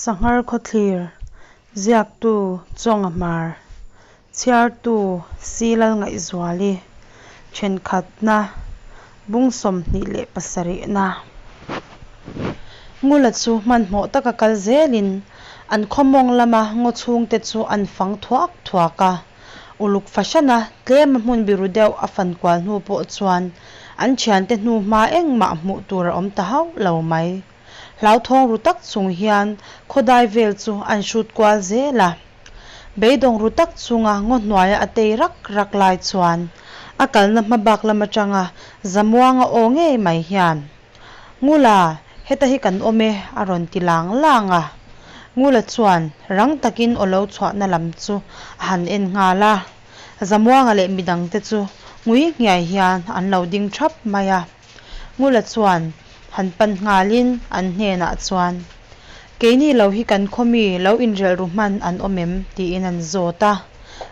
Sanghar Khawthlir, Ziaktu Chawnga Hmar, Chhiartu Si Lalngaihzuali, Thenkhatna, Bung 27 na. Ngula chu hmanhmawh taka kal zelin an khaw mawng lama ngaw chhungte chu an fang thuak thuak a. Uluk fahrana tlema hmun biru deuh a fan kual hnu pawh chuan an thiante hnu hma engmah hmuh tur a awm ta hauh lo mai. Hlauthawng ru tak chung hian khawdai vel chu an hrut kual zel a. Beidawng ru tak chunga ngaw hnuaia a tei rak rak lai chuan a kalna hmabak lam atanga Zamuanga aw ngei mai hian, Ngula, heta hi kan awm e, a rawn ti lang lang a. Ngula chuan rang takin aw lo chhuahna lam chu a han en nghal a. Zamuanga leh midangte chu ngui nghiai hian an lo ding thap mai a. Ngula chuan han pan nghalin an hnenah chuan, Keini lo hi kan khaw mi lo inrelh ru hman an awm em? tiin an zawt a.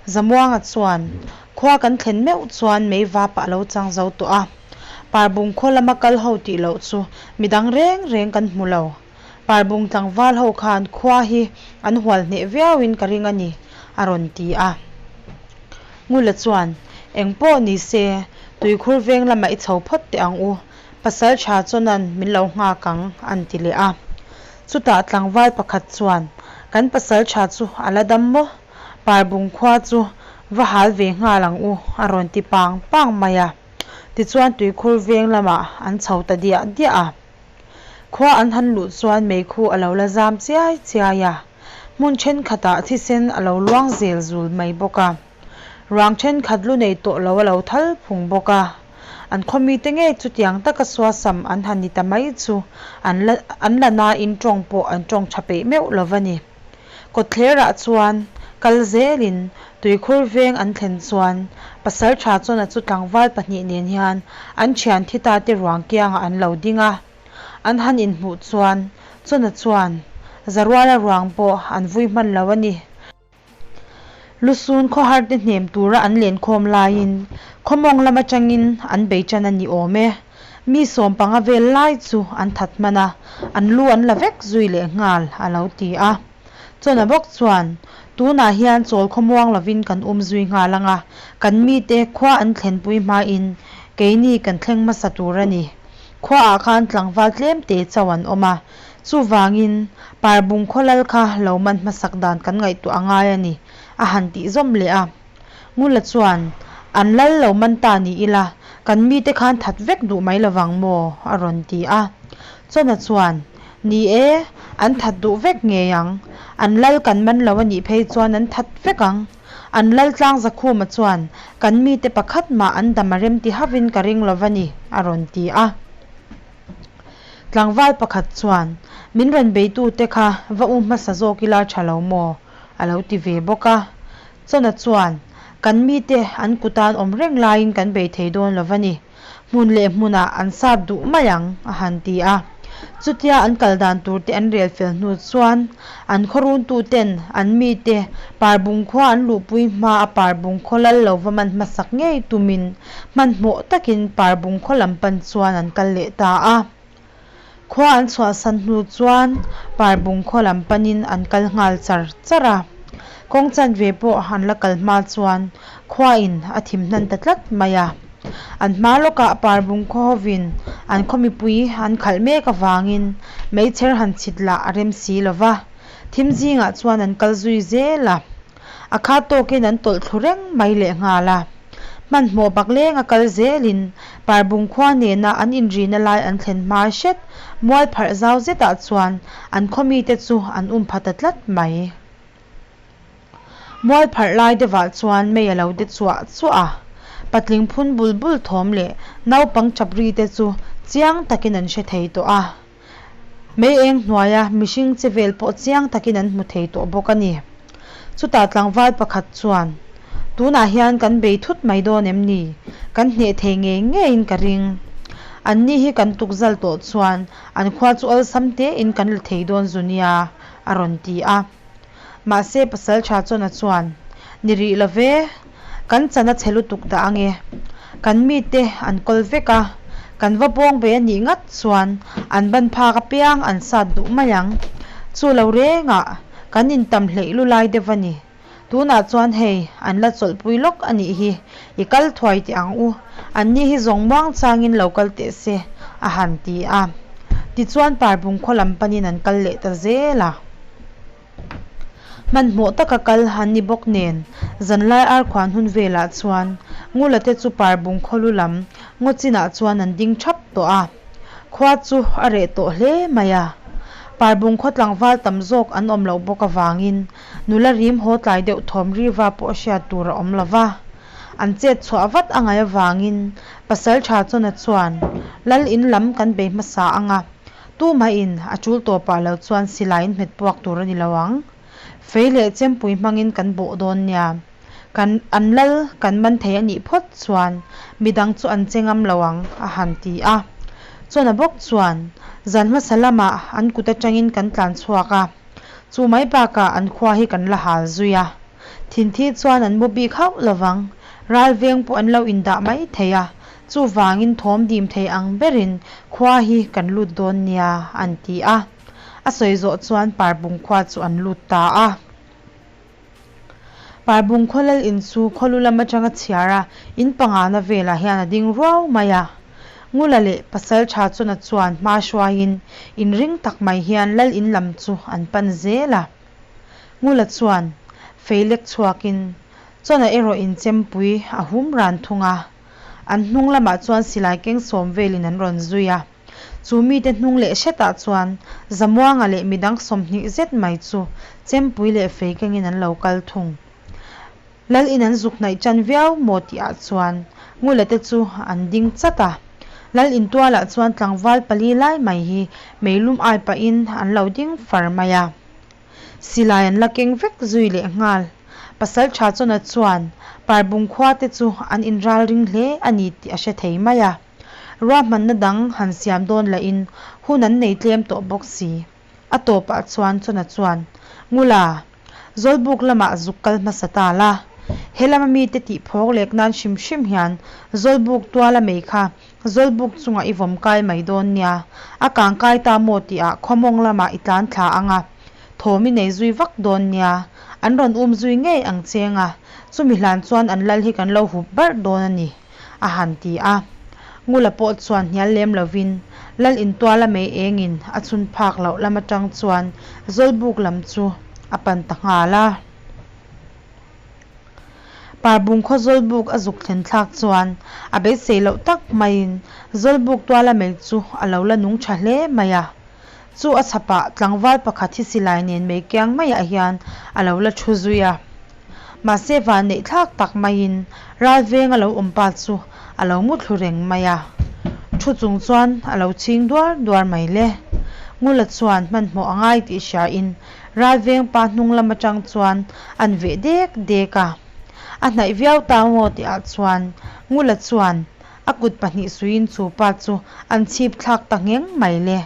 Zamuanga chuan, Khua kan thlen meuh chuan mei vapah a lo chang zo tawh a. Parbung khaw lama kal ho tih loh chu midang reng reng kan hmu lo. Parbung tlangval ho khan khua hi an hual hneh viauin ka ring a ni, a rawn ti a. Ngula chuan, Eng pawh ni se, tuikhur veng lamah i chho phawt teh ang u, pasal tha chawnan min lo nghak ang, an ti leh a. Chutah tlangval pakhat chuan, Kan pasal tha chu a la dam maw? Parbung khua chu va hal ve nghal ang u, a rawn ti pang pang mai a. Tichuan tuikhur veng lamah an chho ta diah diah a. Khua an han luh chuan meikhu a lo la zam chiai chiai a, hmun thenkhatah thisen a lo luang zel zul mai bawk a. Ruang thenkhat lu nei tawh lo a lo thal phung bawk a. An khaw mite ngei chutiang taka suasam an han ni ta mai chu an la an la nain tawng pawh an tawng tha peih meuh lo va ni. Kawtthlerah chuan kal zelin tuikhur veng an thlen chuan Pasaltha chuan a chu tlangval pahnih nen hian an thian thi ta te ruang kiangah an lo ding a. An han inhmuh chuan Chawna chuan Zaruala ruang pawh an vui hman lo a ni. Lusun khawhar te hnem tura an lenkhawm laiin khawmawng lam atangin an bei tan a ni awm e. Mi sawm panga vel lai chu an that hman a, an lu an la vek zui leh nghal, a lo ti a. Chawna bawk chuan, Tunah hian chawl khawmuang lovin kan um zui nghal ang a, kan mite khua an thlenpui hmain keini kan thleng hmasa tur a ni. Khuaah khan tlangval tlemte chauh an awm a, Chuvangin, Parbung khawlal kha lo man hmasak dan kan ngaihtuah a ngai a ni, a han tih zawm leh a. Ngula chuan, An lal lo man ta ni ila, kan mite khan that vek duh mai lovang maw? a rawn ti a. Chawna chuan, Ni e, an that duh vek ngei ang. An lal kan man lo a nih phei chuan an that vek ang. An lal tlang Zakhuma chuan, Kan mite pakhat mah an dam a rem ti havin ka ring lova ni, a rawn ti a. Tlangval pakhat chuan, Min rawn beitute kha va u hmasa zawk ila tha lo maw? a lo ti ve bawk a. Chawna chuan, Kan mite an kutan awm reng laiin kan bei thei dawn lo va ni. Hmun leh hmunah an sat duh mai ang, a han ti a. Chutia an kal dan turte an rel fel hnu chuan an khawruntuten an mite Parbung khua an luhpui hma a Parbung khaw lal lo va man hmasak ngei tumin Hmanhmawh takin Parbung khaw lam pan chuan an kal leh ta a. Khua an chhuahsan hnu chuan Parbung khaw lam panin an kal nghal char char a. Kawng chanve pawh an la kal hma chuan khuain a thim hnan ta tlat mai a. An hma lawkah Parbung khaw hovin an khaw mipui an khalh mek avangin meichher han chhit lah a rem si lo va. Thim zingah chuan an kal zui zel a. A khat tawkin an tawlh thlu reng mai lehnghal a. Hmanhmawh bakleng a kal zelin Parbung khua nena an inrina lai an thlen hma hret mual pharh zau zetah chuan an khaw mite chu an um pha ta tlat mai. Mual pharh lai deuhah chuan mei a lo de chuah chuah a, patling phun bul bul thawm leh naupang chap ri te chu chiang takin an hre thei tawh a. Mei eng hnuaia mihring che vel pawh chiang takin an hmu thei tawh bawk a ni. Chutah tlangval pakhat chuan, Tunah hian kan bei thut mai dawn em ni? Kan hneh thei ngei ngeiin ka ring. Anni hi kan tukzal tawh chuan an khua chu awlsam tein kan la thei dawn zu nia, a rawn ti a. Mahse Pasaltha Chawna chuan, Ni rih lo ve, kan chan a chhe lutuk dah ange. Kan mite an kawl vek a, kan va pawng ve a nih ngat chuan an ban phak apiang an sat duh mai ang. Chu lo rengah kan intam hleih lu lai deuh a ni. Tunah chuan hei, an la chawlhpui lawk a nih hi, i kal thuai teh ang u, anni hi zawng muang changin lo kal teh se, a han ti a. Tichuan Parbung khaw lam panin an kal leh ta zel a. Hmanhmawh taka kal an ni bawk nen, zanlai arkhuan hun velah chuan Ngula te chu Parbung khaw lu lam ngaw chinah chuan an ding thap tawh a. Khua chu a reh tawh hle mai a. Parbung khaw tlangval tam zawk an awm loh bawk avangin nula rim haw tlai deuh thawm riva pawh hriat tur a awm lo va. An chet chhuah vat a ngaih avangin Pasaltha Chawna chuan, Lal in lam kan bei hmasa ang a, Tumahin a tul tawpah lo chuan silai in hmet puak tur a ni lo ang. Fei leh chempui hmangin kan bawh dawn nia. Kan an lal kan man thei a nih phawt chuan midang chu an che ngam lo ang, a han ti a. Chawna bawk chuan zan hmasa lamah an kut atangin kan tlan chhuak a, chu mai bakah an khua hi kan la hal zui a. Thinthi chuan an mu bik hauh lovang, ralveng pawh an lo indah mai thei a, Chuvangin thawm dim thei ang berin khua hi kan lut dawn nia, an ti a. A sawi zawh chuan Parbung khua chu an lut ta a. Parbung khaw lal in chu khawlu lam atanga chhiar a, in pangana velah hian a ding ruau mai a. Ngula leh Pasaltha Chawna chuan hma hruaiin inring tak mai hian lal in lam chu an pan zel a. Ngula chuan fei lek chhuakin Chawna erawh in chempui a hum ran thung a. An hnung lamah chuan silai keng sawm velin an rawn zui a. Chu mite hnung leh hretah chuan Zamuanga leh midang 20 zet mai chu chempui leh fei kengin an lo kal thung. Lal in an zuk hnaih tan viau maw tihah chuan Ngula te chu an ding chat a. Lal in tualah chuan tlangval pali lai mai hi meilum ai pahin an lo ding far mai a. Silai an la keng vek zui leh nghal. Pasaltha Chawna chuan Parbung khua te chu an inral ring hle a ni tih a hre thei mai a. Ruahmanna dang han siam dawn lahin hun an nei tlem tawh bawk si. A tawpah chuan Chawna chuan, Ngula, Zawlbuk lamah zuk kal hmasa ta la. He lama mite tih phawk lek nan hrim hrim hian Zawlbuk tuala mei kha Zawlbuk chungah i vawm kai mai dawn nia, a kang kai ta maw tihah khawmawng lamah i tlan thla ang a, thawm i nei zui vak dawn nia, an rawn um zui ngei ang cheng a, chumi hlan chuan an lal hi kan lo hup barh dawn a ni, a han ti a. Ngula pawh chuan hnial lem lovin lal intuala mei engin a chhun phak loh lam atang chuan Zawlbuk lam chu a pan ta nghal a. Parbung khaw Zawlbuk a zuk thlen thlak chuan a beisei loh tak maiin Zawlbuk tuala mei chu a lo la nung tha hle mai a. Chu a chhapah tlangval pakhat hi silai nen mei kiang maiah hian a lo la thu zui a. Mahse van neih thlak tak maiin ralveng a lo awm pa chu a lo mu thlu reng mai a. Thu chung chuan a lo chhing duar duar mai le. Ngula chuan hmanhmawh a ngai tih hriain Ralveng pa hnung lam atang chuan an veh dek dek a. A hnaih viau ta maw tihah chuan Ngula chuan a kut pahnih suiin chu pa chu an chhip thlak ta ngheng mai le.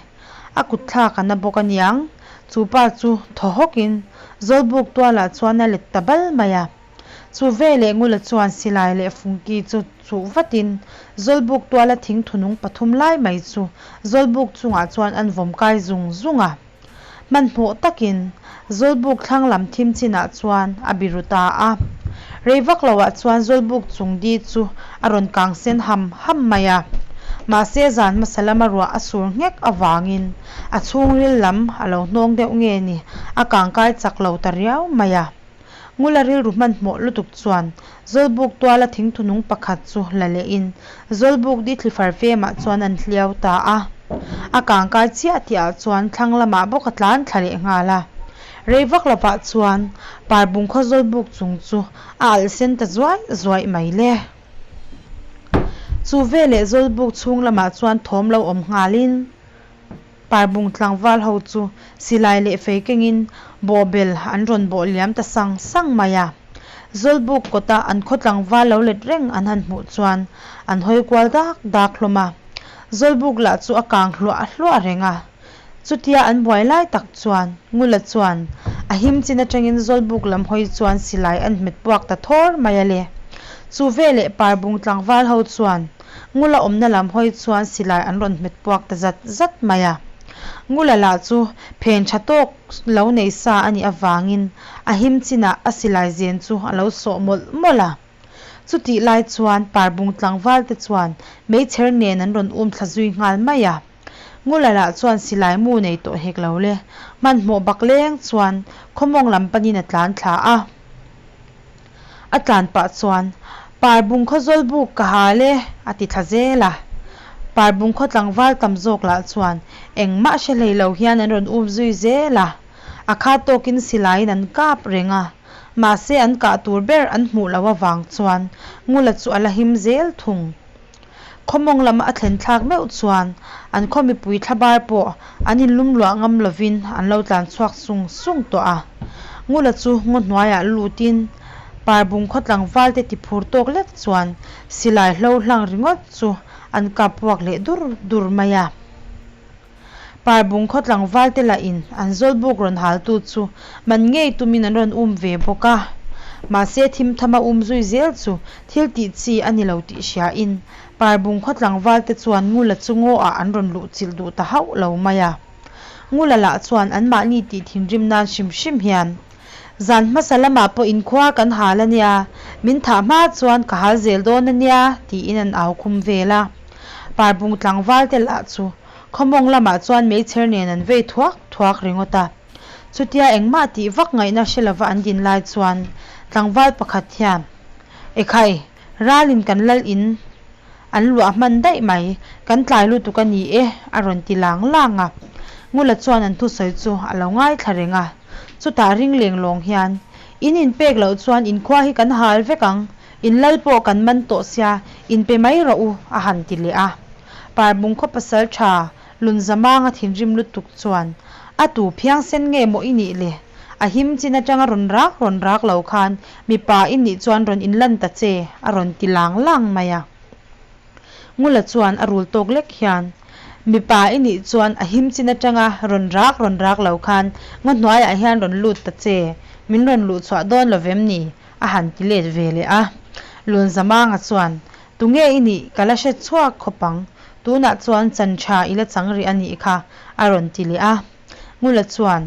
A kut thlak a na bawk aniang. Chu pa chu thaw hawkin Zawlbuk tualah chuan a let ta bal mai a. Chu veleh Ngula chuan silai leh fungki chu chuh vatin Zawlbuk tuala thing thunung pathum lai mai chu Zawlbuk chungah chuan an vawm kai zung zung a. Hmanhmawh takin Zawlbuk thlang lam thim chinah chuan a biru ta a. Rei vak loah chuan Zawlbuk chung di chu a rawn kang sen ham ham mai a. Mahse zan hmasa lama ruah a sur nghek avangin a chhungril lam a lo hnawng deuh nge ni a kangkai chak lo ta riau mai a. Ngula rilru hmanhmawh lutuk chuan Zawlbuk tuala thingthunung pakhat chu la lehin Zawlbuk di thlifar femah chuan an hliau ta a. A kangkai chiah tihah chuan thlang lamah bawk a tlan thla leh nghal a. Rei vak lovah chuan Parbung khaw Zawlbuk chung chu a alh sen ta zuaih zuaih mai le. Chu veleh Zawlbuk chhung lamah chuan thawm lo awm nghalin Parbung tlangval ho chu silai leh fei kengin bawhbel an rawn bawh liam ta sang sang mai a. Zawlbuk kawta an khaw tlangval lo let reng an han hmuh chuan an hawi kual dak dak hlawm a. Zawlbuk lah chu a kang hluah hluah reng a. Chutia an buai lai tak chuan Ngula chuan a him chin atangin Zawlbuk lam hawi chuan silai an hmet puak ta thawr mai a le. Chu veleh Parbung tlangval ho chuan Ngula awmna lam hawi chuan silai an rawn hmet puak ta zat zat mai a. Ngula lah chu phen tha tawk lo nei sa a nih avangin a him chinah a silai zen chu a lo sawh mawlh mawlh a. Chutih lai chuan Parbung tlangval te chuan meichher nen an rawn um thla zui nghal mai a. Ngula lah chuan silai mu nei tawh hek lo le, hmanhmawh bak leng chuan khawmawng lam panin a tlan thla a. A tlan pah chuan, Parbung khaw zawl buk ka hal e, a ti thla zel a. Parbung khaw tlangval tam zawk lah chuan engmah hre hlei lo hian an rawn um zui zel a. A khat tawkin silaiin an kap reng a, mahse an kah tur ber an hmuh loh avang chuan Ngula chu a la him zel thung. Khawmawng lama a thlen thlak meuh chuan an khaw mipui thlabar pawh an inlum luah ngam lovin an lo tlan chhuak sung sung tawh a. Ngula chu ngaw hnuaiah lutin Parbung khaw tlangvalte ti phur tawk lek chuan silai hlo hlang ringawt chu an kap puak leh dur dur mai a. Parbung khaw tlangvalte lahin an zawlbuk rawn haltu chu man ngei tumin an rawn um ve bawk a. Mahse thim thama um zui zel chu thil tih chi a ni lo tih hriain Parbung khaw tlangvalte chuan Ngula chu ngaw ah an rawn luh chilh duh ta hauh lo mai a. Ngula lah chuan anmahni tih thinrim nan hrim hrim hian Zan hmasa lamah pawh inkhua kan hal a nia, min thah hma chuan ka hal zel dawn a nia tiin an au khum vel a. Parbung tlangvalte lah chu Khawmawng lamah chuan meichher nen an vei thuak thuak ringawt a. Chutia engmah tih vak ngaihna hre lova an din lai chuan tlangval pakhat hian, Ekhai, ralin kan lal in an luah hman daih mai, kan tlai lutuk a ni e, a rawn ti lang lang a. Ngula chuan an thusawi chu a lo ngaithla reng a. Chutah ring leng lawng hian, In inpek loh chuan inkhua hi kan hal vek ang, In lal pawh kan man tawh sia, in pe mai rawh u, a han ti leh a. Parbung khaw pasal tha Lunzamanga thinrim lutuk chuan, A tu phiangsen nge maw i nih le? A him chin atanga rawn rak rawn rak lo khan mipa i nih chuan rawn inlan ta che, a rawn ti lang lang mai a. Ngula chuan a rul tawk lek hian, Mipa i nih chuan a him chin atanga rawn rak rawn rak lo khan ngaw hnuaiah hian rawn lut ta che, min rawn luh chhuah dawn lo vem ni? a han ti let ve leh a. Lunzamanga chuan, Tunge i nih ka la hre chhuak khawp ang, tunah chuan chan tha i la chang rih a nih kha, a rawn ti leh a. Ngula chuan,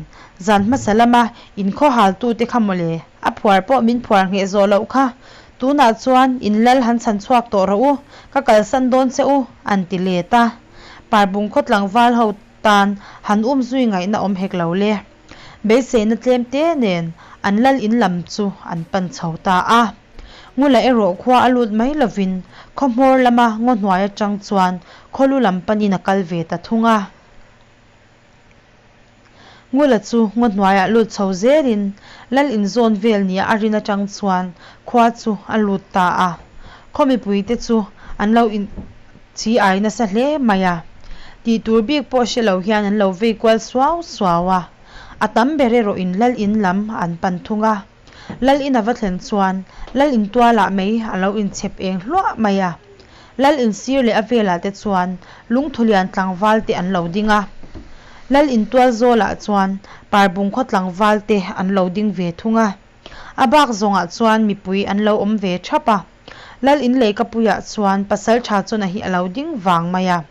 Zan hmasa lama inkhaw haltute kha mawle, a phuar pawh min phuar ngheh zawh loh kha. Tunah chuan in lal han chhan chhuak tawh rawh u, ka kalsan dawn che u, an ti let a. Parbung khaw tlangval ho tan han umzui ngaihna awm hek lo le. Beiseina tlem te nen an lal in lam chu an pan chho ta a. Ngula erawh khua a lut mai lovin khaw hmawr lama ngaw hnuai atang chuan khaw lu lam panin a kal ve ta thung a. Ngula chu ngaw hnuaiah lut chho zelin lal inzawn vel nia a rin atang chuan khua chu a lut ta a. Khaw mipuite chu an lo in chi ai nasa hle mai a. Tih tur bik pawh hre lo hian an lo vei kual suau suau a. A tam ber erawh in lal in lam an pan thung a. Lal in a va thlen chuan lal in tualah mei a lo inchhep eng hluah mai a. Lal in sir leh a velah te chuan lungthulian tlangval te an lo ding a. Lal in tual zawlah chuan Parbung khaw tlangval te an lo ding ve thung a. A bak zawngah chuan mipui an lo awm ve thap a. Lal in leikapuiah chuan Pasaltha Chawna hi a lo ding vang mai a.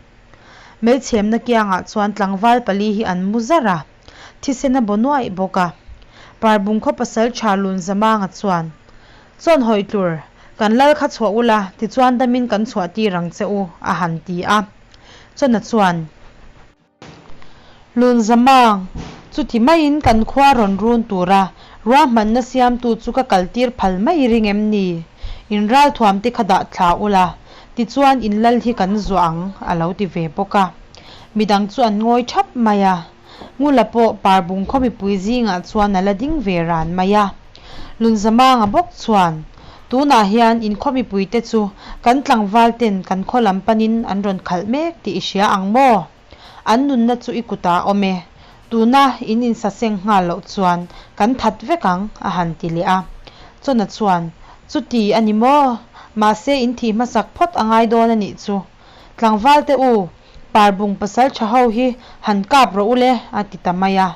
Meichhemna kiangah chuan tlangval pali hi an mu zar a, thisen a baw nuaih bawk a. Parbung khaw Pasaltha Lunzamanga chuan, Chawn hawi tlur, kan lal kha chhuah ula, tichuan damin kan chhuah tir ang che u, a han ti a. Chawna chuan. Lunzamang, chuti maiin kan khua rawn run tura ruahmanna siamtu chu ka kaltir phal mai ring em ni? In ralthuam te kha dah thla ula, tichuan in lal hi kan zuah ang, a lo ti ve bawk a. Midang chu an ngawi thap mai a. Ngula pawh Parbung khaw mipui zingah chuan a la ding ve ran mai a. Lunzamanga bawk chuan, Tunah hian in khaw mipuite chu kan tlangval ten kan khaw lam panin an rawn khalh mek tih i hria ang maw? An nunna chu i kutah a awm e. Tuna in insaseng nghal loh chuan kan that vek ang, a han ti leh a. Chawna chuan, Chuti a ni maw? Mahse in thih hmasak phawt a ngai dawn a nih chu. Tlangvalte u, Parbung pasal tha ho hi han kap rawh u le, a ti ta mai a.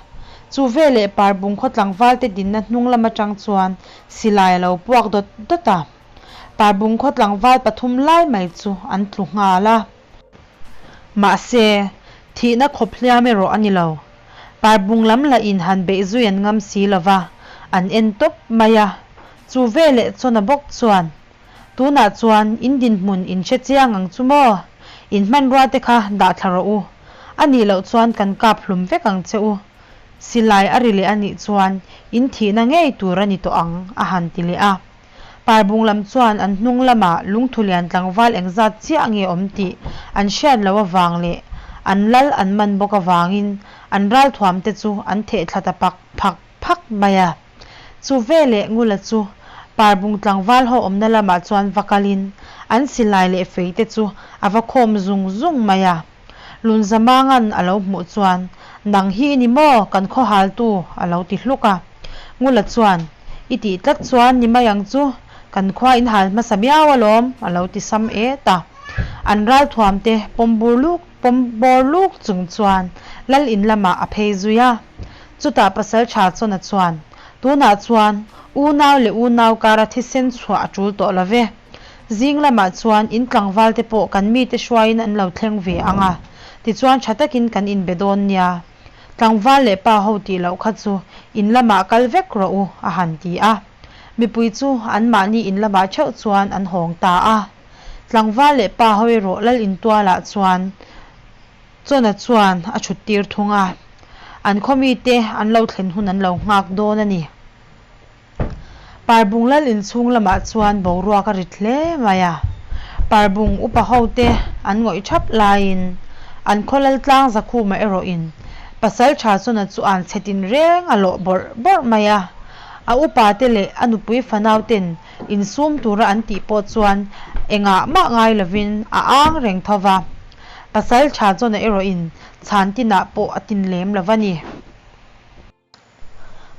Chu veleh Parbung khaw tlangvalte dinna hnung lam atang chuan silai a lo puak dawt dawt a. Parbung khaw tlangval pathum lai mai chu an tlu nghal a. Mahse, Thihna khawp hliam erawh a ni lo. Parbung lam lah in han beih zui an ngam si lo va, an en tawp mai a. Chu veleh Chawna bawk chuan, Tunah chuan in dinhmun in hre chiang ang chu maw? In hmanrua te kha dah thla rawh u. A nih loh chuan kan kap hlum vek ang che u. Silai a ri leh a nih chuan in thihna ngei tur a ni tawh ang, a han ti leh a. Parbung lam chuan an hnung lamah lungthulian tlangval engzat chiah nge awm tih an hriat loh avang leh an lal an man bawk avangin an ralthuam te chu an theh thla ta pak phak phak mai a. Chu veleh Ngula chu Parbung tlangval ho awmna lamah chuan va kalin an silai leh fei te chu a va khawm zung zung mai a. Lunzamanga'n a lo hmuh chuan, Nang hi i ni maw kan khaw haltu? a lo ti hluk a. Ngula chuan, I tih tlat chuan ni mai ang chu, kan khua in hal hmasa miau alawm, a lo ti sam et a. An ralthuam te pawm bur luk pawm bawr luk chung chuan lal in lamah a phei zui a. Chutah Pasalṭha Chawna chuan, Tunah chuan unau leh unau kara thisen chhuah a ṭul tawh lo ve. Zing lamah chuan in tlangval te pawh kan mite hruaiin an lo thleng ve ang a, tichuan tha takin kan inbe dawn nia. Tlangval leh pa ho tih loh kha chu in lamah kal vek rawh u, a han ti a. Mipui chu anmahni in lamah theuh chuan an hawng ta a. Tlangval leh pa ho erawh lal intualah chuan Chawna chuan a thut tir thung a. An khaw mite an lo thlen hun an lo nghak dawn a ni. Parbung lal inchhung lamah chuan boruak a rit hle mai a, Parbung upa hote an ngawih thap laiin an khaw lal tlang Zakhuma erawhin Pasaltha Chawna chu an chhe tin reng a lawh bawrh bawrh mai a, a upa te leh a nupui fanau ten insum tura an tih pawh chuan engah mah ngai lovin a ang reng tho va, Pasaltha Chawna erawhin chhan tinah pawh a tin lem lo va ni.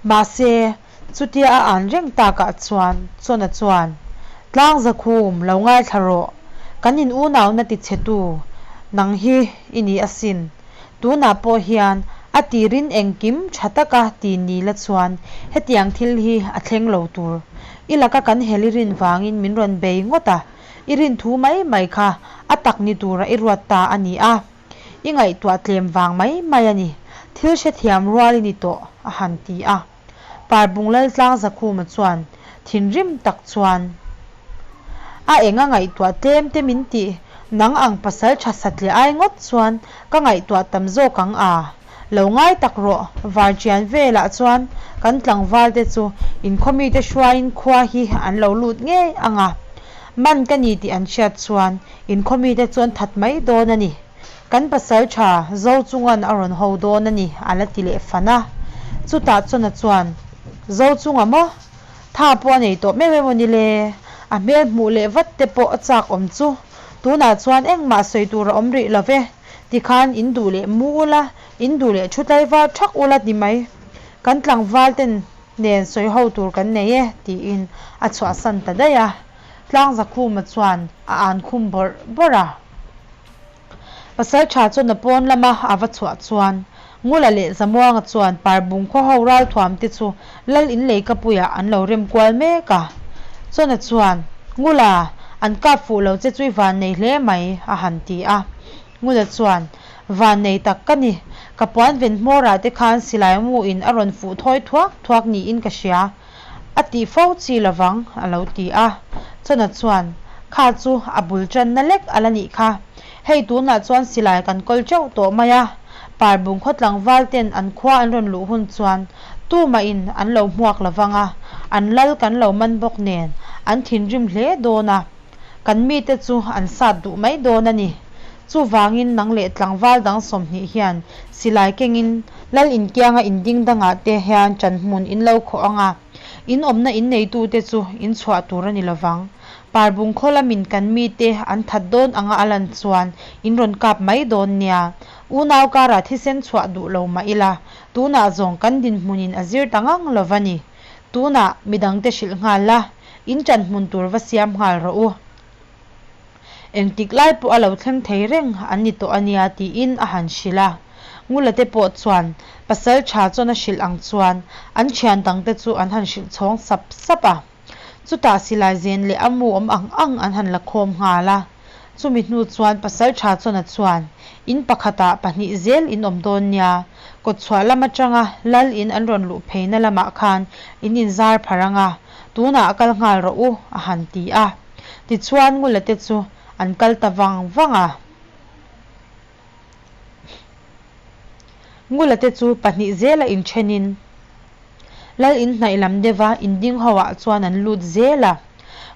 Mahse, chutia a an reng takah chuan Chawna chuan, Tlangzakhum, lo ngaithla rawh. Kan in unauna ti chhetu nang hi i ni asin. Tunah pawh hian a tirin engkim tha taka ti ni la chuan hetiang thil hi a thleng lo tur. I laka kan hel i rin vangin min rawn bei ngawt a, i rin thu mai mai kha a tak ni tura i ruat ta a ni a. I ngaihtuah tlem vang mai mai a ni, thil hrethiam rual i ni tawh, a han ti a. Parbung Laltlang Zakhuma chuan thinrim tak chuan, A enga ngaihtuah tlem te min tih, nang ang pasal tha satliah ai ngawt chuan ka ngaihtuah tam zawk ang a, lo ngai tak rawh, varṭian velah chuan kan tlangval te chu inkhawmite hruaiin khua hi an lo lut ngei ang a, man ka ni tih an hriat chuan Inkhawmite chuan that mai dawn a ni. Kan pasal tha Zo chunga'n a rawn ho dawn a ni, a la ti leh fan a. Chutah Chawna chuan, Zo chunga maw? Tha pawh a nei tawh meuh emaw ni le? A hmel hmuh leh vat te pawh a chak awm chu. Tunah chuan engmah sawi tur a awm rih lo ve. Tikhan in duh leh mu ula, in duh leh thu tlaivar thak ula ti mai. Kan tlangval ten nen sawi ho tur kan nei e, tiin a chhuahsan ta daih a. Tlangzakhuma chuan a an khum bawrh bawrh a. Pasaltha chuan a pawn lama a va chhuah chuan Ngula leh Zamuanga chuan Parbung khaw ho ralthuam te chu Lal in leikapuiah an lo rem kual mek a. Chawna chuan, Ngula, an kap fuh lo che chu i van nei hle mai, a han ti a. Ngula chuan, Van nei tak ka ni. Ka puan ven hmawrah te khan silai mu in a rawn fuh thawi thuak thuak niin ka hria. A tih fo chi lovang, a lo ti a. Chawna chuan, Kha chu a bul tanna lek a la nih kha. Hei tunah chuan silai kan kawl teuh tawh mai a. Parbung khaw tlangval ten an khua an rawn luh hun chuan tumahin an lo hmuak lovang a, an lal kan lo man bawk nen an thinrim hle dawn a. Kan mite chu an sat duh mai dawn a ni. Chuvangin nang leh tlangval dang 20 hian silai kengin lal inkianga inding dangah te hian ṭanhmun in lo khawh ang a, in awmna in neitute chu in chhuah tur a ni lovang. Parbung khaw lamin kan mite an that dawn anga a lan chuan in rawn kap mai dawn nia. Unau karah thisen chhuah duh lo mah ila, tunah zawng kan dinhmunin a zir ta ngang lo va ni. Tunah midangte hrilh nghal la, in ṭanhmun tur va siam nghal rawh u. Engtik lai pawh a lo thleng thei reng an ni tawh a nia tiin a han hrilh a. Ngula te pawh chuan pasal tha chuan a hrilh ang chuan an thian dangte chu an han hrilh chhawng sap sap a. Chutah silai zen leh a mu awm ang ang an han la khawm nghal a. Chumi hnu chuan Pasalṭha Chawna chuan, In pakhatah pahnih zel in awm dawn nia, kawtchhuah lam aṭanga Lal in an rawn luh pheina lamah khan in inzar pharh ang a, tunah kal nghal rawh u, a han ti a. Tichuan Ngula te chu an kal ta vang vang a. Ngula te chu pahnih zela inthenin Lal in hnaih lam deuha inding ho ah chuan an lut zel a.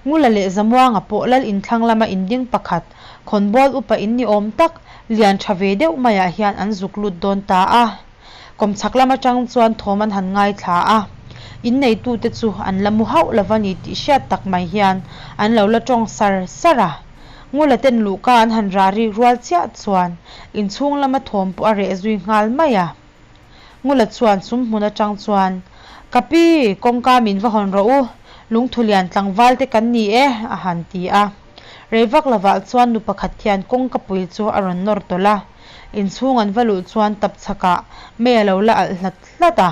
Ngula leh Zamuanga pawh Lal in thlang lama inding pakhat, khawnbawl upa in ni awm tak, lian tha ve deuh maiah hian an zuk lut dawn ta a. Kawmchhak lam atang chuan thawm an han ngaithla a, in neitute chu an la mu hauh lova ni tih hriat tak mai hian an lo la tawng sar sar a. Ngula ten luhka an han rah rik rual chiah chuan inchhung lama thawm pawh a reh zui nghal mai a. Ngula chuan sum hmun atang chuan, Ka pi, kawngka min va hawn rawh u, lungthulian tlangval te kan ni e, a han ti a. Rei vak lovah chuan nu pakhat hian kawngka pui chu a rawn nawr tawlh a. Inchhung an va luh chuan tap chhakah mei a lo la alh hlat hlat a.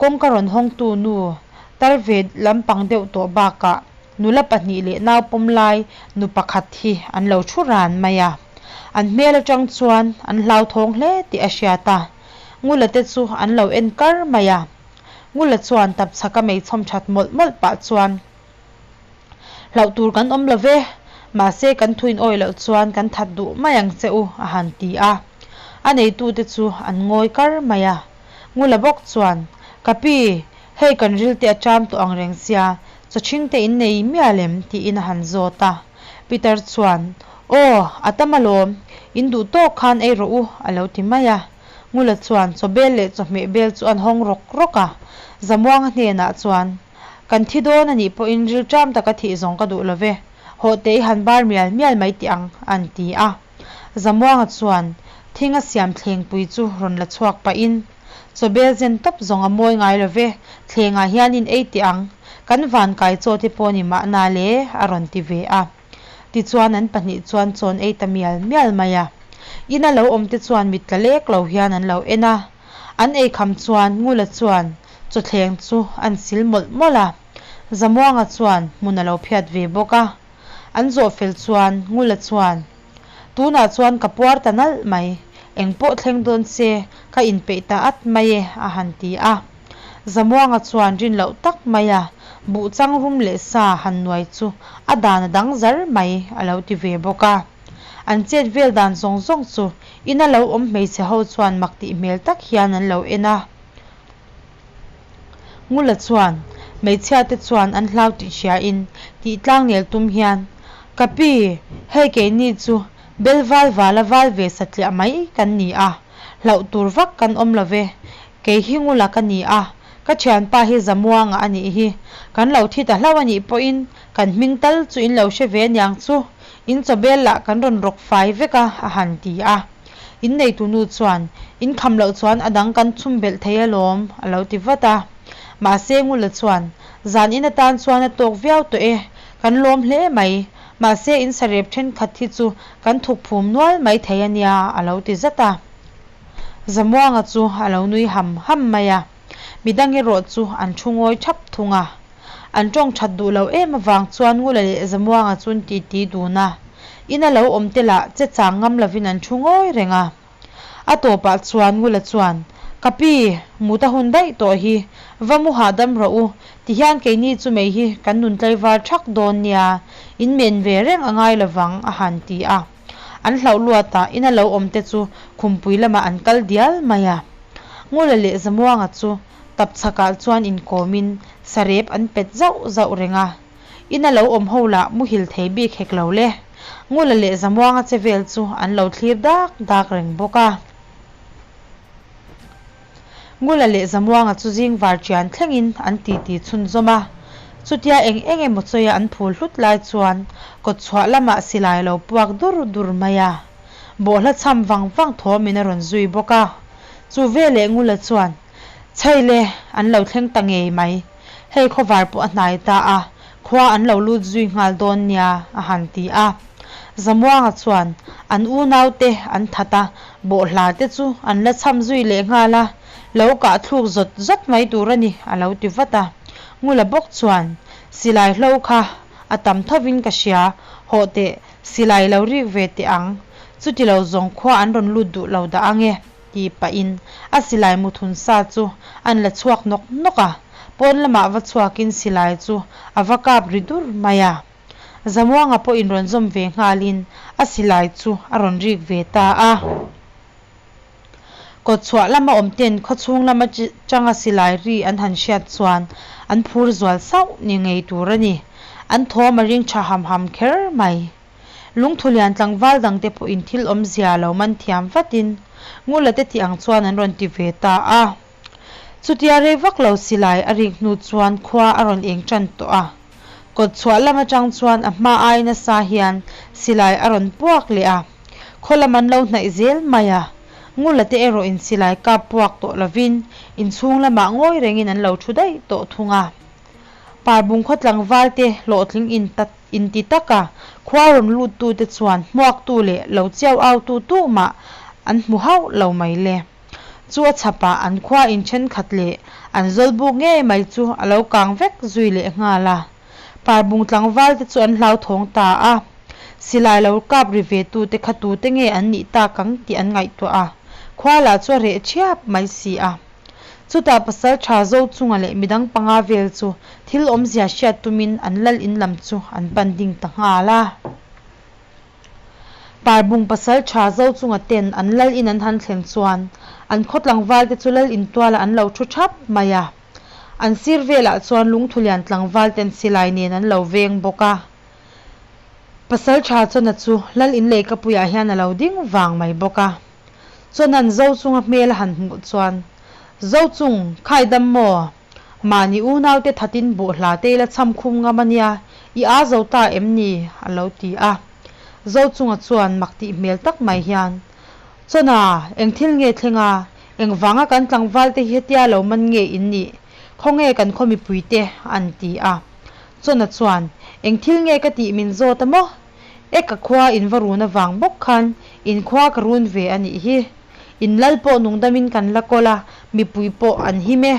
Kawngka rawn hawngtu nu tar ve lampang deuh tawh bakah nula pahnih leh nau pawm lai nu pakhat hi an lo thu ran mai a. An hmel atang chuan an hlauthawng hle tih a hriat a. Ngula te chu an lo en kar mai a. Ngula chuan tap chhaka mei chhawm that mawlh mawlh pah chuan, Hlauh tur kan awm lo ve, mahse kan thuin awih loh chuan kan that duh mai ang che u, a han ti a. A neitute chu an ngawi kar mai a. Ngula bawk chuan, Ka pi, hei kan ril te a ṭam tawh ang reng sia, chawchhing te in nei mial em? tiin a han zawt a. Peter chuan, Aw, a tam alawm, in duh tawk khan ei rawh u, a lo ti mai a. Ngula chuan chawbel leh chawhmeh bel chu an hawng rawk rawk a. Zamuanga hnenah chuan, Kan thi dawn a nih pawhin rilṭam taka thih zawng ka duh lo ve, hawh teh i han bar mial mial mai tih ang, a an ti a. Zamuanga chuan thinga siam thlengpui chu rawn la chhuak pahin, Chawbel zen tawp zawng a mawi ngai lo ve, thlengah hian in ei tih ang, kan vankai chaw te pawh ni mahna le, a rawn ti ve a. Tichuan an pahnih chuan chawn ei ta mial mial mai a. Ina lo awm te chuan mit tla lek lo hian an lo en a. An eikham chuan Ngula chuan chawthleng chu an sil mawlh mawlh a. Zamuanga chuan hmun a lo phiat ve bawk a. An zawh fel chuan Ngula chuan, Tunah chuan ka puar ta nalh mai, engpawh thleng dawn se ka inpeih ta at mai e, a han ti a. Zamuanga chuan rin loh tak mai a, buh chang rum leh sa han nuai chu a dan a dang zar mai, a lo ti ve bawk a. An chet vel dan zawng zawng chu ina lo awm hmeichhe ho chuan mak tih hmel tak hian an lo en a. Ngula chuan hmeichhia te chuan an hlau tih hriain tih tlang nel tum hian, Ka pi, hei keini chu bel val vala val ve satliah mai kan ni a, hlauh tur vak kan awm lo ve. Kei hi Ngula ka ni a, ka thianpa hi Zamuanga a nih hi. Kan lo thi ta hlauh a nih pawhin kan hming tal chu in lo hre ve aniang chu, in chawbel lah kan rawn rawk fai vek a, a han ti a. In neitu nu chuan, In kham loh chuan a dang kan chhum belh thei alawm, a lo ti vat a. Mahse Ngula chuan, Zan in atan chuan a tawk viau tawh e, kan lawm hle mai. Mahse in sarep thenkhat hi chu kan thuk phum nual mai thei a nia, a lo ti zat a. Zamuanga chu a lo nui ham ham mai a. Midang erawh chu an thu ngawi thap thung a. An tawng that duh lo em avang chuan Ngula leh Zamuanga chu an titi dun a. Ina lo awm te lah che chang ngam lovin an thu ngawi reng a. A tawpah chuan Ngula chuan, Ka pi, mut a hun daih tawh hi, va mu hahdam rawh u, tihian keini chu mei hi kan nun tlaivar thak dawn nia, in men ve reng a ngai lovang, a han ti a. An hlauh luat a, ina lo awm te chu khumpui lamah an kal dial mai a. Ngula leh Zamuanga chu tap chhakah chuan inkawmin sarep an pet zauh zauh reng a. Ina lo awm ho lah muhil thei bik hek lo le. Ngula leh Zamuanga che vel chu an lo thlir dak dak reng bawk a. Ngula leh Zamuanga chu zing var chian thlengin an titi chhunzawm a. Chutia eng eng emaw chawia an phul hlut lai chuan kawtchhuah lamah silai lo puak dur dur mai a. Bawhhla chham vang vang thawmin a rawn zui bawk a. Chu veleh Ngula chuan, Chhei le, an lo thleng ta ngei mai. Hei khawvar pawh a hnai ta a, khua an lo lut zui nghal dawn nia, a han ti a. Zamuanga chuan an unaute an that a, bawhhla te chu an la chham zui leh nghal a, lo kah thluk zawt zawt mai tur a ni, a lo ti vat a. Ngula bawk chuan, Silai hlo kha a tam thovin ka hria, hawh teh. Silai lo rik ve teh ang, chuti lo zawng khua an rawn lut duh lo dah ang e, tih pahin a silai muthun sa chu an la chhuak nawk nawk a, pawn lamah va chhuakin silai chu a va kap ri dur mai a. Zamuanga pawhin rawn zawm ve nghalin a silai chu a rawn rik ve ta a. Kawtchhuah lama awm ten khawchhung lama changa silai ri an han hriat chuan an phur zual sauh ni ngei tur a ni. An thawm a ring tha ham ham kher mai. Lungthulian tlangval dangte pawhin thil awmzia lo man thiam vatin Ngula te tih ang chuan an rawn ti ve ta a. Chutia rei vak lo silai a rik hnu chuan khua a rawn eng tan tawh a. Kawtchhuah lam atang chuan a hma ai nasa hian silai a rawn puak leh a, khaw lam an lo hnaih zel mai a. Ngula te erawh in silai kap puak tawh lovin inchhung lamah ngawi rengin an lo thu daih tawh thung a. Parbung khaw tlangval te hlawhtling in inti taka khua rawn lut tute chuan hmuaktu leh lo chiau au tu tumah an hmu hauh lo mai le. Chu a chhapah an khua in thenkhat leh an zawlbuk ngei mai chu a lo kang vek zui leh nghal a. Parbung tlangval te chu an hlauthawng ta a, silai lo kap ri ve tute kha tute nge an nih tak ang tih an ngaihtuah a, khua lah chu a reh thiap mai si a. Chutah pasal tha Zochunga leh midang panga vel chu thil awmzia hriat tumin an lal in lam chu an pan ding ta nghal a. Parbung pasal tha Zochunga ten an lal in an han thlen chuan an khaw tlangval te chu lal in tualah an lo thu thap mai a. An sir velah chuan lungthulian tlangval ten silai nen an lo veng bawk a. Pasal tha Chawna chu lal in leikapuiah hian a lo ding vang mai bawk a. Chawna'n Zochunga hmel a han hmuh chuan, Zochung, khaidam maw? Mahni unaute thatin buhhla te ila chham khum ngam a nia, i aa zo ta em ni? a lo ti a. Zochunga chuan mak tih hmel tak mai hian, Chawna, eng thil nge thleng a? Engvanga kan tlangval te hi hetia lo man nge in nih? Khawnge kan khaw mipui te? an ti a. Chawna chuan, Eng thil nge ka tih min zawt a maw? E ka khua in va run avang bawk khan in khua ka run ve a nih hi. In lal pawh nungdamin kan la kawl a, mipui pawh an him e.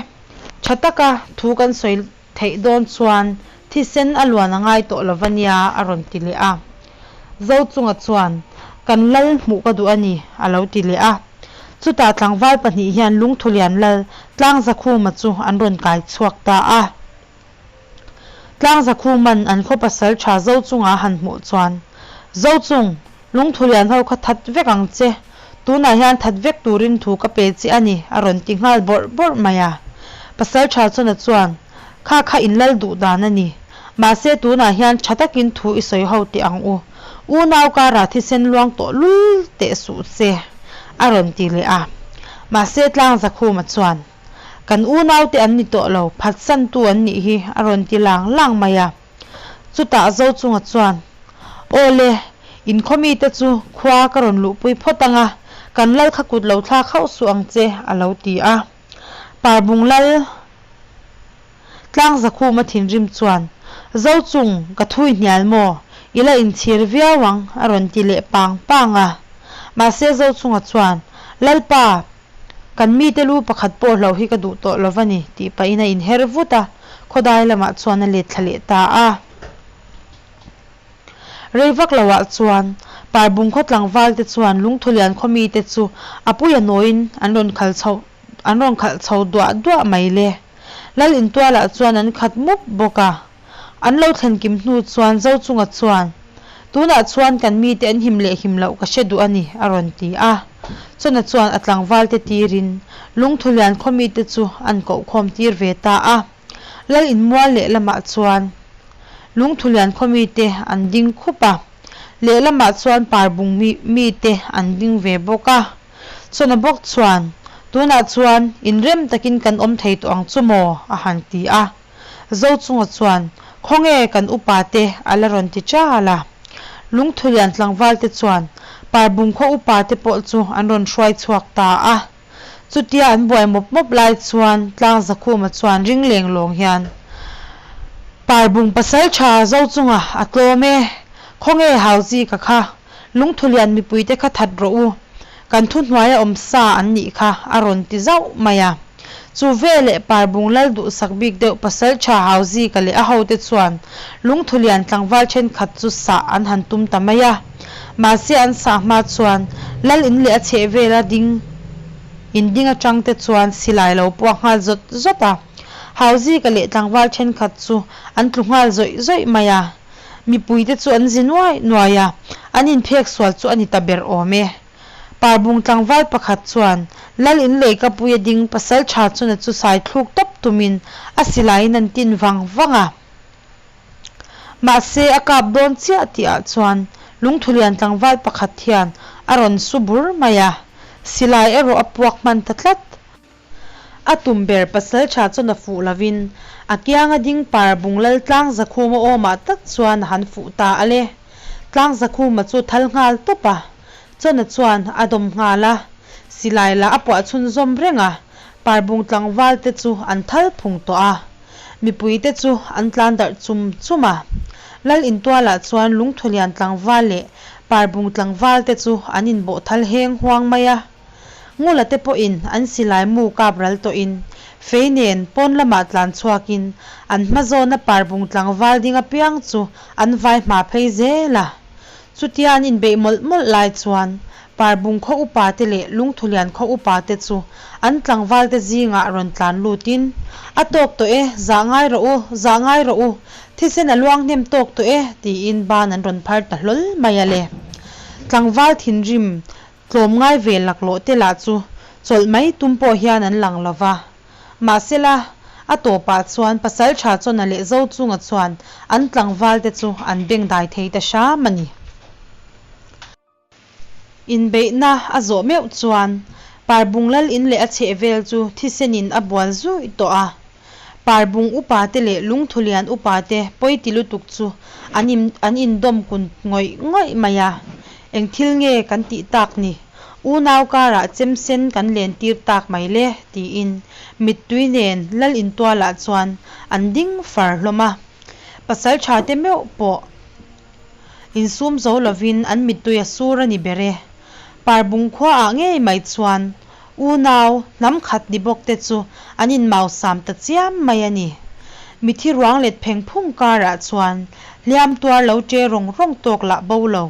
Tha taka thu kan sawi theih dawn chuan thisen a luan a ngai tawh lo va nia a rawn ti leh a. Zochunga chuan, Kan lal hmuh ka duh a ni a lo ti leh a. Chutah tlangval pahnih hian Lungthulian lal Tlangzakhuma chu an rawn kai chhuak ta a. Tlangzakhuman an khaw pasal tha Zochunga a han hmuh chuan, Zochung, lungthulian ho kha that vek ang che, tunah hian that vek turin thu ka pe che a ni, a rawn ti nghal bawrh bawrh mai a. Pasal tha chuna chuan, Kha kha in lal duh dan a ni, mahse tunah hian tha takin thu i sawi ho teh ang u, unau karah thisen luang tawh lul teh suh che, a rawn ti leh a. Mahse Tlangzakhuma chuan, Kan unaute an ni tawh lo, phatsantu an nih hi, a rawn ti lang lang mai a. Chutah Zochunga chuan, Aw le, in khaw mite chu khua ka rawn luhpui phawt ang a, kan lal kha kut lo thlak hauh suh ang che, a lo ti a. Parbung lal Tlangzakhuma thinrim chuan, Zochung, ka thui hnial maw? I la inchhir viau ang, a rawn ti leh pang pang a. Mahse Zochunga chuan, Lalpa, Kan mite lu pakhat pawh hloh hi ka duh tawh lo va ni, tih pahin a inher vut a, khawdai lamah chuan a let thla leh ta a. Rei vak loah chuan Parbung khaw tlangvalte chuan Lungthulian khaw mite chu a puia nawiin an rawn khal chho an rawn khalh chho duah duah mai le. Lal intualah chuan an khat mup bawk a. An lo thlen kim hnu chuan Zochunga chuan, Tunah chuan kan mite an him leh him loh ka hre duh a ni, a rawn ti a. Chawna chuan a tlangvalte tirin Lungthulian khaw mite chu an kohkhawm tir ve ta a. Lal inmual lehlamah chuan Lungthulian khaw mite an ding khup a, lehlamah chuan Parbung mite an ding ve bawk a. Chawna bawk chuan, Tunah chuan inrem takin kan awm thei tawh ang chu maw? a han ti a. Zochunga chuan, Khawnge kan upa te a la rawn ti chal a. Lungthulian tlangval te chuan Parbung khaw upa te pawh chu an rawn hruai chhuak ta a. Chutia an buai mawp mawp lai chuan Tlangzakhuma chuan ring leng lawng hian, Parbung pasal tha Zochunga a tlawm e, khawnge Hauzi ka kha, Lungthulian mipui te kha that rawh u, kan thuhnuaia awm sa an nih kha a rawn ti zauh mai a. Chu veleh Parbung lal duhsak bik deuh Pasalṭha Hauzika leh a hote chuan Lungthulian tlangval ṭhenkhat chu sah an han tum ta mai a. Mahse an sah hma chuan lal in leh a chhehvela ding in ding aṭangte chuan silai lo puak nghal zawt zawt a. Hauzika leh tlangval ṭhenkhat chu an tlu nghal zawih zawih mai a. Mipuite chu an zi nuai nuai a, an inphek sual chu a ni ta ber awm e. Parbung tlangval pakhat chuan Lal in leikapuia ding pasal tha chuna chu sai thluk tawp tumin a silaiin an tin vang vang a. Mahse a kap dawn chiah tihah chuan Lungthulian tlangval pakhat hian a rawn su bur mai a, silai erawh a puak hman ta tlat. A tum ber pasaltha chuan a fuh lovin a kianga ding par bung lal Tlangzakhuma awmah tak chuan a han fuh ta a le. Tlangzakhuma chu thal nghal tawp a, Chawna chuan a dawm nghal a, silai lah a puah chhunzawm reng a, parbung tlangval te chu an thal phung tawh a, mipui te chu an tlan darh chum chum a. Lal intualah chuan Lungthulian tlangval leh parbung tlangval te chu an inbawh thal heng huang mai a. Ngula te pawhin an silai mu kap ral tawhin fei nen pawn lamah tlan chhuakin an hma zawna parbung tlangval ding apiang chu an vai hma phei zel a. Chutia an inbeih mawlh mawlh lai chuan Parbung khaw upa te leh Lungthulian khaw upa te chu an tlangval te zingah rawn tlan lutin, A tawk tawh e, zah ngai rawh u, zah ngai rawh u, thisen a luang hnem tawk tawh e, tiin ban an rawn phar ta hlawl mai a le. Tlangval thinrim Tlawmngai ve laklawh te lah chu chawlh mai tum pawh hian an lang lo va. Mahsela, a tawpah chuan Pasalṭha Chawna leh Zochunga chuan an tlangval te chu an bengdai thei ta hram a ni. Inbeihna a zawh meuh chuan Parbung lal in leh a chhehvel chu thisenin a bual zuih tawh a. Parbung upate leh Lungthulian upate pawi ti lutuk chu an in an indawm kun ngawih ngawih mai a. Eng thil nge kan tih tak ni? Unau karah chem sen kan len tir tak mai le? tiin mittui nen Lal intualah chuan an ding far hlawm a. Pasaltha te meuh pawh insum zo lovin an mittui a sur a ni ber e. Parbung khuaah ngei mai chuan Unau, hnam khat ni bawk te chu an inmausam ta chiam mai a ni. Mithi ruang let pheng phung karah chuan hliam tuar lo che rawng rawng tawk lah bo lo.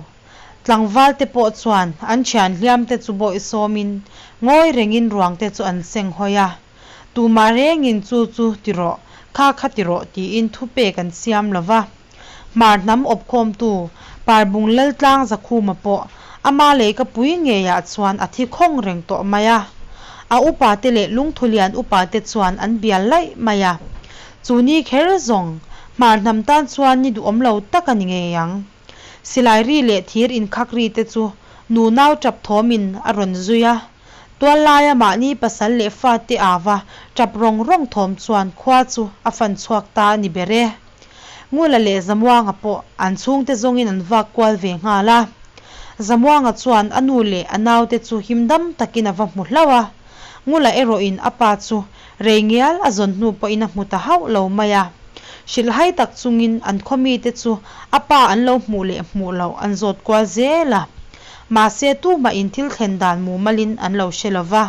Tlangval te pawh chuan an thian hliam te chu bawih sawmin ngawi rengin ruang te chu an seng hawi a. Tumah rengin chu chu ti rawh, kha kha ti rawh tiin thupek an siam lo va. Hmar hnam awpkhawmtu Parbung Laltlang Zakhuma pawh ama leika pui ngeiah chuan a thi khawng reng tawh mai a. A upate leh Lungthulian upate chuan an bial laih mai a. Chu ni kher zawng Hmar hnam tan chuan ni duhawm lo tak a ni ngei ang. Silai ri leh thir inkhak ri te chu nunau tap thawmin a rawn zui a. Tual laia mahni pasal leh fate ava tap rawng rawng thawm chuan khua chu a fan chhuak ta a ni ber e. Ngula leh Zamuanga pawh an chhungte zawngin an vak kual ve nghal a. Zamuanga chuan a nu leh a naute chu him dam takin a va hmu hlauh a. Ngula erawhin a pa chu rei ngial a zawn hnu pawhin a hmu ta hauh lo mai a. Hrilhhai tak chungin an khaw mite chu a pa an lo hmuh leh hmuh loh an zawt kual zel a. Mahse tumahin thil thlen dan mumalin an lo hre lo va.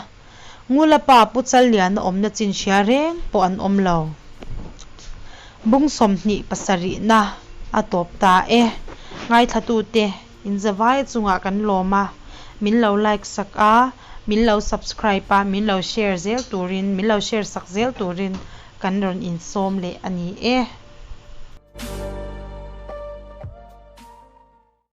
Ngula pa Pu Challiana awmna chin hria reng pawh an awm lo. Bung 27na a tawp ta e. Ngaithlatute in zavai chungah kan lawm a, min lo like sak a, min lo subscribe a, min lo share zel turin, min lo share sak zel turin kan rawn insawm leh a ni e.